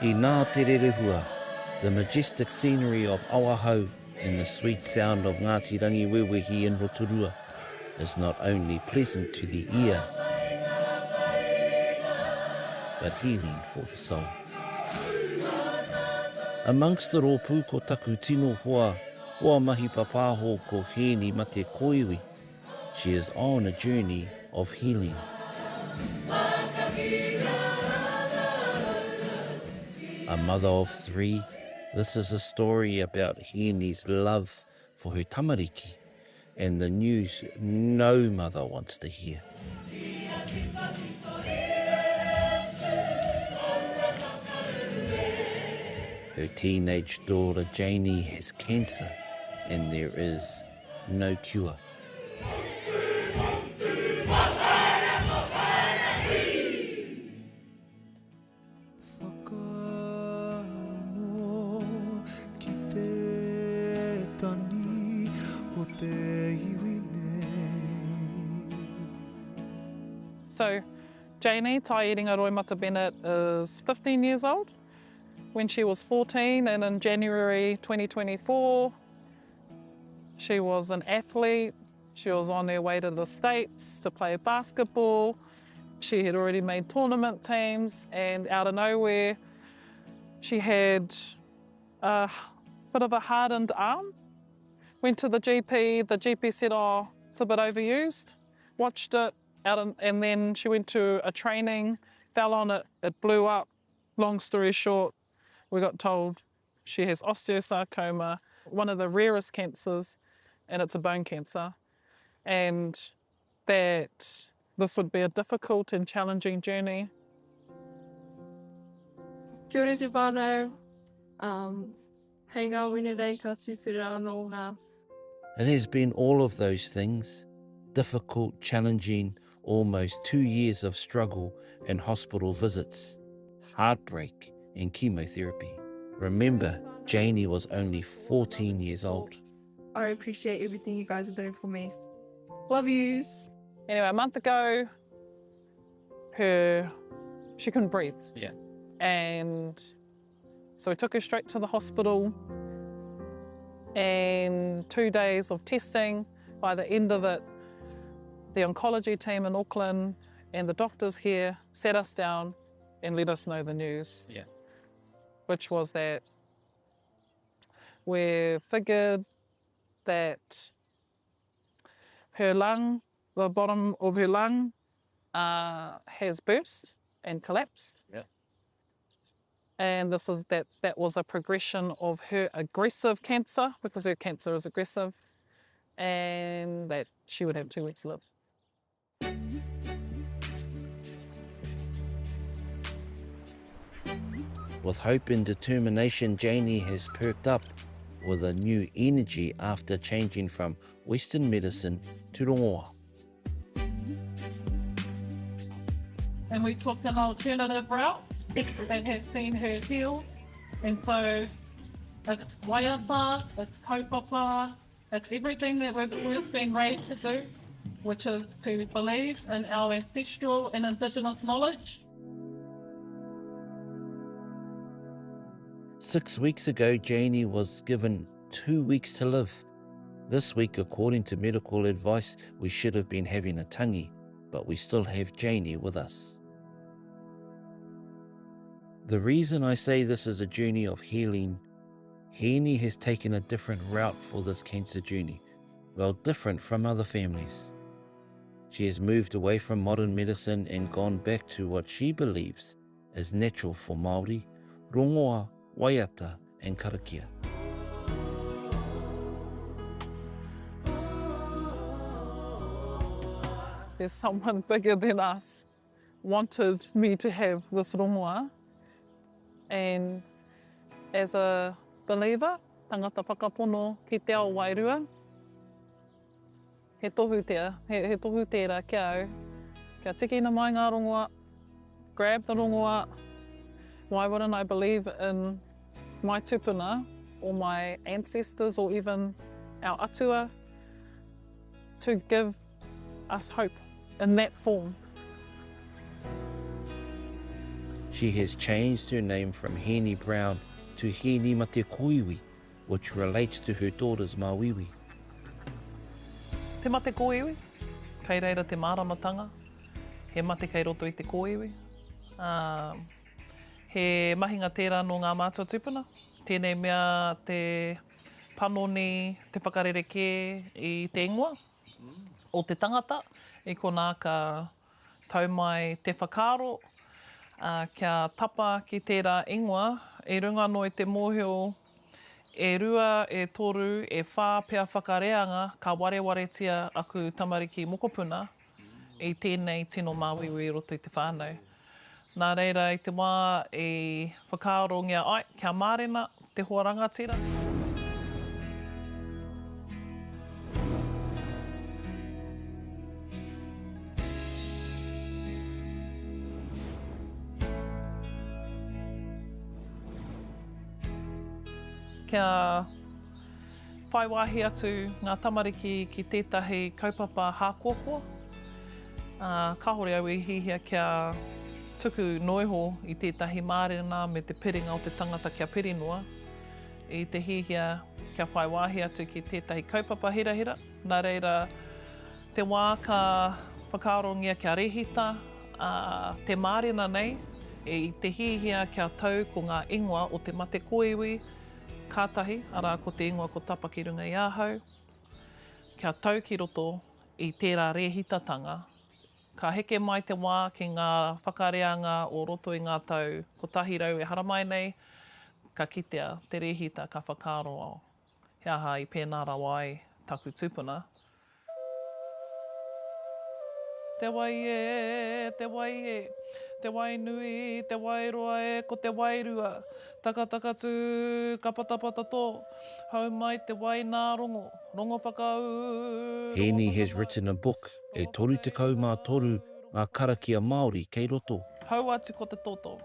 Inā te rerehua, the majestic scenery of Awahou and the sweet sound of Ngāti Rangiwewehi in Rotorua is not only pleasant to the ear, but healing for the soul. Amongst the rōpū ko taku tino hoa, hoa mahi papāho ko Hēni Mate Koiwi. She is on a journey of healing. A mother of three, this is a story about Hēni's love for her tamariki and the news no mother wants to hear. Her teenage daughter Janie has cancer and there is no cure. So, Janie Taiiringa Roimata Bennett is 15 years old. When she was 14 and in January 2024, she was an athlete. She was on her way to the States to play basketball. She had already made tournament teams and out of nowhere, she had a bit of a hardened arm. Went to the GP, the GP said, oh, it's a bit overused. Watched it, out in, and then she went to a training, fell on it, it blew up. Long story short, we got told she has osteosarcoma, one of the rarest cancers, and it's a bone cancer. And that this would be a difficult and challenging journey. Kia ora te whānau. Um, hei ngā Wenerei ka tuwhera anō ngā. It has been all of those things, difficult, challenging, almost two years of struggle and hospital visits, heartbreak and chemotherapy. Remember, Janie was only 14 years old. I appreciate everything you guys are doing for me. Love yous. Anyway, a month ago, her she couldn't breathe. Yeah. And so we took her straight to the hospital and two days of testing. By the end of it, the oncology team in Auckland and the doctors here sat us down and let us know the news. Yeah. Which was that we figured that her lung, the bottom of her lung, uh, has burst and collapsed. Yeah. And this is that that was a progression of her aggressive cancer because her cancer is aggressive, and that she would have two weeks to live. With hope and determination, Janie has perked up with a new energy after changing from Western medicine to rongoa. And we took an alternative route that has seen her heal. And so it's waiata, it's kaupapa, it's everything that we've, we've been raised to do, which is to believe in our ancestral and indigenous knowledge. Six weeks ago, Janie was given two weeks to live. This week, according to medical advice, we should have been having a tangi, but we still have Janie with us. The reason I say this is a journey of healing, Heeni has taken a different route for this cancer journey, well, different from other families. She has moved away from modern medicine and gone back to what she believes is natural for Māori, rongoa, waiata and karakia. There's someone bigger than us wanted me to have this rongoa. And as a believer, tangata whakapono ki te ao wairua, he tohu tea, he, he tohu tērā ki a au. Kia tikina mai ngā rongoa, grab the rongoa. Why wouldn't I believe in my tupuna or my ancestors or even our atua to give us hope in that form? She has changed her name from Heni Brown to Heni Matekoiwi, which relates to her daughter's māuiui. Te mate kōiwi, kei reira te māramatanga, he mate kei roto i te kōiwi. Ā, he mahinga tērā nō ngā mātua tūpuna, tēnei mea te panoni, te whakarerekē i te ingoa o te tangata, i konā ka tau mai te whakaaro, ā, kia tapa ki tērā ingoa i runga anō i te mōhio e rua, e toru, e whā pea whakareanga ka warewaretia aku tamariki mokopuna i tēnei tino māuiui i roto i te whānau. Nā reira i te wā i whakaarongia ai kia mārena te hoa rangatira. Kia whai wāhi atu ngā tamariki ki tētahi kaupapa hākoakoa. Ā, kāore au i hihia kia tuku noa iho i tētahi mārena me te piringa o te tangata kia piri noa, i te hihia kia whai wāhi atu ki tētahi kaupapa hirahira. Nā reira, te wā ka whakaarongia kia rehita te mārena nei, i te hihia kia tau ko ngā ingoa o te mate kōiwi, kātahi, arā, ko te ingoa ko Tapa ki runga i ahau, kia tau ki roto i tērā rēhitatanga, ka heke mai te wā ki ngā whakareanga o roto i ngā tau 100 e haramai nei, ka kitea te rēhita ka whakaaro he aha i pēnā rawa ai taku tupuna. Te wai e, te wai e, te wai nui, te wai roa e, ko te wairua, takataka tū, ka patapata tō, hau mai te wai nā Rongo, Rongo whakaū, Rongo Hēni has whakamau, written a book e Rongo whakairo, 33 ngā karakia Māori kei roto. Hau atu ko te toto.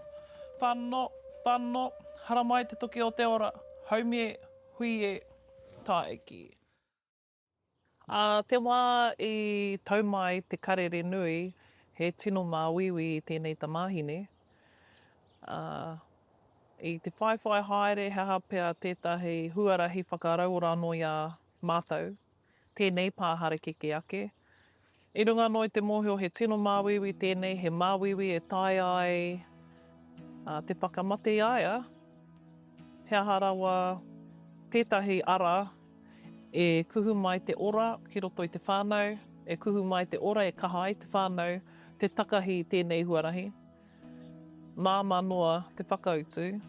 Whano, whano, haramai te toki o te ora, haumie, hui e, tāiki. Ā te wā i tau mai te karere nui, he tino māuiui i tēnei tamāhine, ā, i te whaiwhai haere he aha pea tētahi huarahi whakarauora anō i a mātou, tēnei pā harakeke ake. I runga anō i te mōhio he tino māuiui tēnei, he māuiui e taea ai te whakamate i a ia, he aha rawa tētahi ara E kuhu mai te ora ki roto i te whānau, e kuhu mai te ora e kaha ai te whānau te takahi i tēnei huarahi. Māmā noa te whakautu,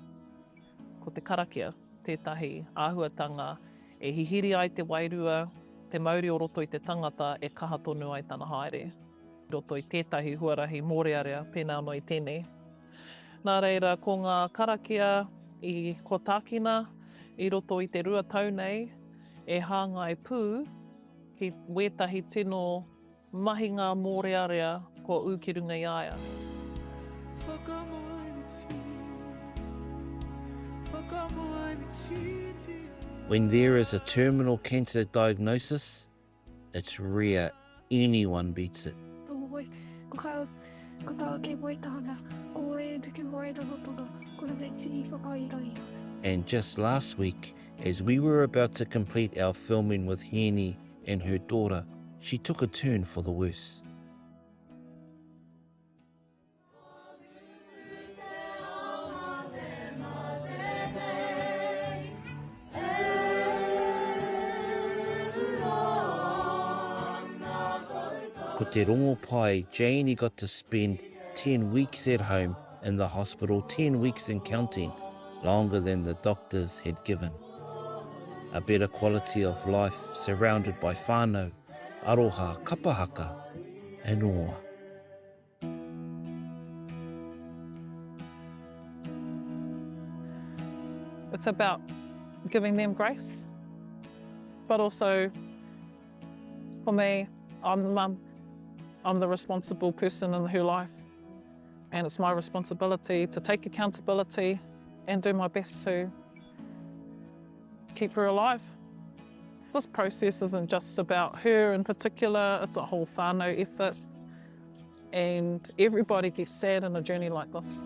ko te karakia tētahi āhuatanga e hihiri ai te wairua, te mauri o roto i te tangata e kaha tonu ai tana haere i roto i tētahi huarahi mōrearea pēnā anō i tēnei. Nā reira, ko ngā karakia i kua tākina i roto i te rua tau nei e hāngai pū ki wētahi tino mahinga mōrearea kua ū ki runga i a ia. When there is a terminal cancer diagnosis, It's rare anyone beats it. And just last week, as we were about to complete our filming with Heni and her daughter, she took a turn for the worse. Ko te rongopai, Janie got to spend 10 weeks at home in the hospital, 10 weeks and counting, longer than the doctors had given. A better quality of life surrounded by whānau, aroha, kapa haka, and awe. It's about giving them grace, but also for me, I'm the mum. I'm the responsible person in her life. And it's my responsibility to take accountability and do my best to keep her alive. This process isn't just about her in particular, it's a whole whānau effort. And everybody gets sad in a journey like this.